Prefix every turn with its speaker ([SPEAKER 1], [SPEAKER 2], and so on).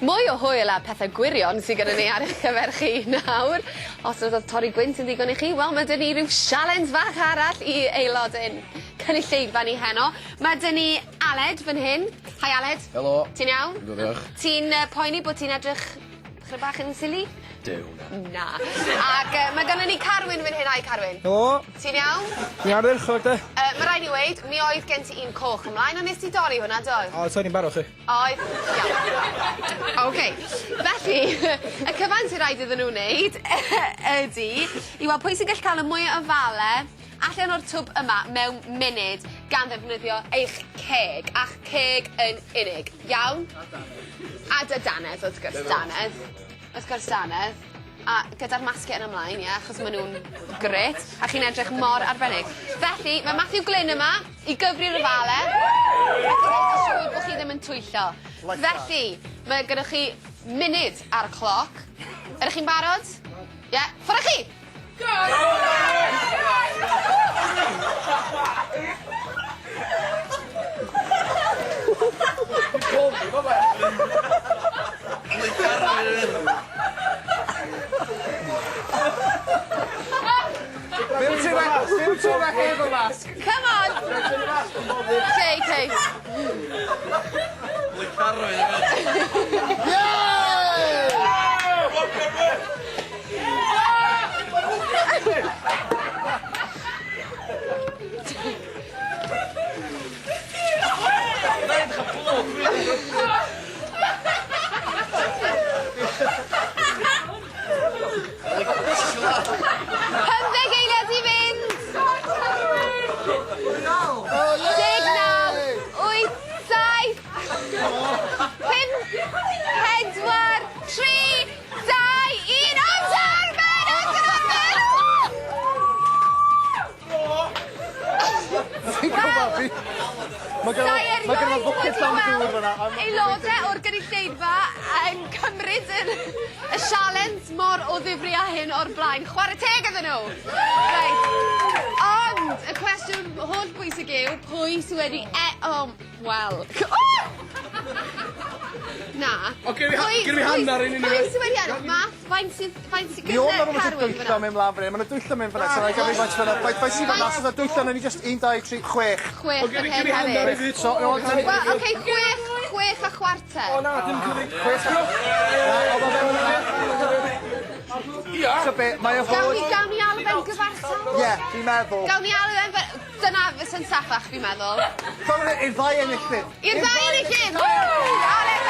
[SPEAKER 1] Mwy o hwyl a pethe gwirion sy gyda ni ar eich cyfer chi nawr. Os nad o'dd torri gwynt yn ddigon i chi, wel ma' 'dyn ni ryw sialens fach arall i aelod ein cynulleidfa ni heno. Ma' 'dyn ni Aled fan hyn. Hi Aled.
[SPEAKER 2] Helo.
[SPEAKER 1] Ti'n iawn?
[SPEAKER 2] Yndw diolch.
[SPEAKER 1] Ti'n yy poeni bod ti'n edrych chydig bach yn silly?
[SPEAKER 2] Duw na.
[SPEAKER 1] Na. Ag yy ma' gynnon ni Carwyn fan hyn. Hi Carwyn.
[SPEAKER 3] Helo.
[SPEAKER 1] Ti'n iawn?
[SPEAKER 3] Ti'n ardderchog 'de?
[SPEAKER 1] Yy ma' raid ni weud mi oedd gen ti un coch ymlaen on' nes ti dorri hwnna do?
[SPEAKER 3] O torri'n barod chi.
[SPEAKER 1] Oedd. Iawn. Oce. Felly y cyfan sy raid iddyn n'w wneud ydi i weld pwy sy'n gallu ca'l y mwya o fale allan o'r twb yma mewn munud gan ddefnyddio eich ceg a'ch ceg yn unig. Iawn?
[SPEAKER 3] A dannedd.
[SPEAKER 1] A dy dannedd wrth gwrs dannedd. Wrth gwrs dannedd. A gyda'r masgie yn ymlaen ie achos ma' nw'n grêt a chi'n edrych mor arbennig. Felly ma' Matthew Glyn yma i gyfri'r ofale ac i neud yn siŵr bo' chi ddim yn twyllo. Felly ma' gynnoch chi munud ar y cloc. Ydych chi'n barod? Ie, ffwr' â chi! Go!
[SPEAKER 3] Be' wt ti we- be' wt ti efo hefo masg?
[SPEAKER 1] Come on! Kay, Kay. 50 eiliad i fynd! 19, 8, 7, 5, 4, 3, 2, 1, amser! Ben, amser ar ben!
[SPEAKER 3] Fi'n gwbo fi... Ma' gynno
[SPEAKER 1] Sai
[SPEAKER 3] ma' gynno
[SPEAKER 1] erioed
[SPEAKER 3] fo bwced
[SPEAKER 1] wedi
[SPEAKER 3] llawn dŵr
[SPEAKER 1] gweld
[SPEAKER 3] fan 'na a ma'...
[SPEAKER 1] aelode o'r gynulleidfa yn cymryd yr y sialens mor o ddifri â hyn o'r blaen. Chware teg iddyn nhw! Reit. Ond y cwestiwn holl bwysig yw pwy sy wedi e- o wel. O! Na.
[SPEAKER 2] O gynna fi gynna fi hannar un
[SPEAKER 1] Pwy sy wedi ennill? Math, faint sydd faint sy
[SPEAKER 3] Mi
[SPEAKER 1] gyda
[SPEAKER 3] o'dd 'na rwbeth
[SPEAKER 1] Carwyn
[SPEAKER 3] yn dwyllo
[SPEAKER 1] fyn 'na?
[SPEAKER 3] mynd mlan fan 'yn ma' 'na dwyllo mynd fan 'na so na'i gyfri faint sy fan 'na faint faint sy fan 'na so 'na dwyllo newn ni jyst un dau tri chwech.
[SPEAKER 1] Chwech fan hyn hefyd.
[SPEAKER 3] So no 'dan ni...
[SPEAKER 1] Wel oce chwech chwech a chwarter.
[SPEAKER 3] O na dim cyfri chwech a... Na o'dd o fewn yna.
[SPEAKER 2] Ia.
[SPEAKER 3] So be' mae o
[SPEAKER 1] Gawn
[SPEAKER 3] fod...
[SPEAKER 1] ni gawn ni alw fe'n gyfartal?
[SPEAKER 3] Ie fi'n meddwl.
[SPEAKER 1] Gawn ni alw fe'n fe- dyna fysa'n saffach fi'n meddwl.
[SPEAKER 3] I'r ddau enillydd.
[SPEAKER 1] I'r ddau enillydd! Ww! Aled